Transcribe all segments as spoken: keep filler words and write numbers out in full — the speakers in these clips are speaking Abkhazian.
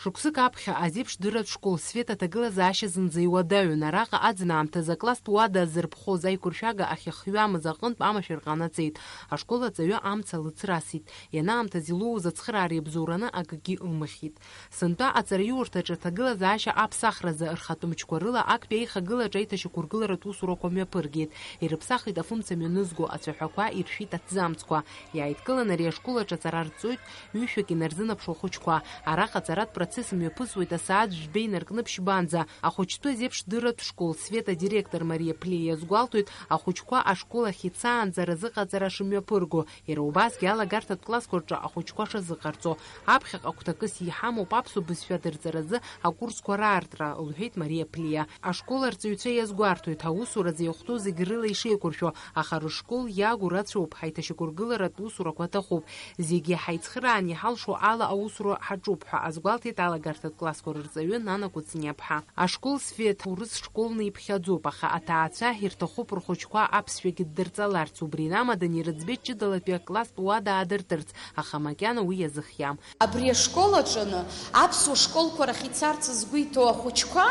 Шықәсык аԥхьа азеиԥш дырратә школ Света аҭагылазаашьа зынӡа иуадаҩын. Араҟа аӡын аамҭазы акласстә уада зырԥхоз аиқәыршәага ахьахҩамыз аҟынтә амашәыр ҟанаҵеит. Ашкол аҵаҩы амца лыцрасит. Ианаамҭаз илоуз ацхыраара иабзоураны акгьы ылмыхьит. Сынтәа аҵараиурҭаҿы аҭагылазаашьа аԥсахразы рхатәы мчқәа рыла актәи аихагылаҿы аиҭашьақәыргыларатә усурақәа мҩаԥыргеит. Ирыԥсахит афымца мҩанызго ацәаҳәақәа, иршәит аҭӡамцқәа. Иааидкыланы ари ашкол аҿы аҵара рҵоит ҩышәак инарзынаԥшуа ахәыҷқәа. Араҟа аҵаратә процесс мҩаԥысуеит асааҭ жәба инаркны ԥшьбанӡа. Ахәыҷтәы азеиԥш дырратә школ Света директор Мариа Ԥлиа иазгәалҭоит, ахәыҷқәа ашкол ахь ицаанӡа разыҟаҵара шымҩаԥырго, иара убасгьы алагарҭатә классқәа рҿы ахәыҷқәа шазыҟарҵо. Аԥхьаҟа гәҭакыс иҳамоуп аԥсуа бызшәа адырҵаразы акурсқәа раартра, лҳәеит Мариа Ԥлиа. Ашкол арҵаҩцәа иазгәарҭоит, аусуразы иахәҭоу зегь рыла ишеиқәыршәо, аха рышкол иагу рацәоуп, ҳаиҭашьақәыргыларатә усурақәа аҭахуп. Зегьы ҳаицхыраан иҳалшо ала аусура ҳаҿуп ҳәа азгәалҭеит алагарҭатә классқәа рырҵаҩы Нана Кәыҵниаԥҳа. Ашкол Свет урыс школны иԥхьаӡоуп, аха аҭаацәа ирҭахуп рхәыҷқәа аԥсшәагьы ддырҵаларц, убри инамаданы ирыӡбеит ҷыдалатәи акласстә уада аадыртырц, аха макьана уи иазыхиам. Абри ашкол аҿы аԥсуа школқәа рахь ицарц згәы иҭоу ахәыҷқәа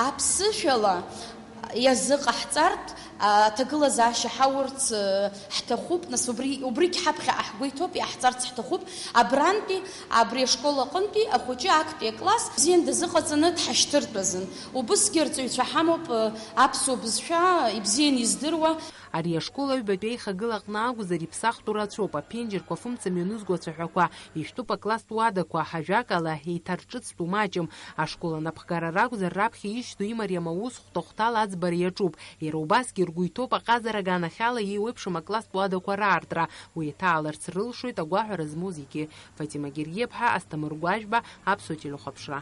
аԥсышәала иазыҟаҳҵартә аҭагылазаашьа ҳаурц ҳҭахуп, нас убри, убригь ҳаԥхьаҟа ҳгәы иҭоуп, иаҳҵарц ҳҭахуп. Абрантәи, абри ашкол аҟынтәи ахәыҷы актәи акласс бзиан дазыҟаҵаны дҳашьҭыртәазын. Убысгьы арҵаҩцәа ҳамоуп, аԥсуа бызшәа ибзиан издыруа. Ари ашкол аҩбатәи аихагыла аҟны акәзар, иԥсахтәу рацәоуп, аԥенџьырқәа фымца мҩанызго ацәаҳәақәа, ишәтәуп акласстә уадақәа, ажәакала, еиҭарҿыцтәу маҷым. Ашкол анапхгара ракәзар, раԥхьа ишьҭоу имариам аус хәҭа-хәҭала аӡбара иаҿуп. Иара убасгьы ргәы иҭоуп аҟазара аганахьала еиуеиԥшым акласстә уадақәа раартра. Уи иҭааларц рылшоит агәаҳәара змоу зегьы. Фатима Гергиаԥҳа, Асҭамыр Гәажәба, Аԥсуа телехәаԥшра.